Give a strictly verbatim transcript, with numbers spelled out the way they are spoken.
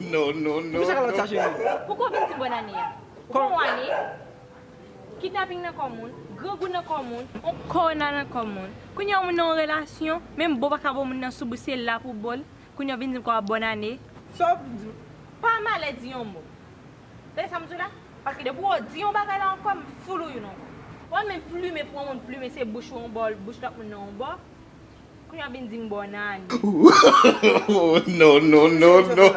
No, no, no, Poukisa ka lòt sa, no. Cheri? Pou konbyen ti bòn ane a? Pou yon ane? Kidnaping nan kò moun, grangou nan kò moun, yon kòna nan kò moun. Kounye a yon moun nan yon relasyon, menm bo pa ka bo moun nan sou bouch, se la pou bo l. Kounye a w vin di m kò a bòn ane. Sa w di? Pa malè di yon mo. Tande sa m di w la? Paske depi w di yon bagay la ankò, m foul ou youn ankò. Ou menm plime pou yon moun plime, se bouch ou yon bò, bouch lòt moun nan yon bò. Kounye a w vin di m bòn ane. No, no, no, no.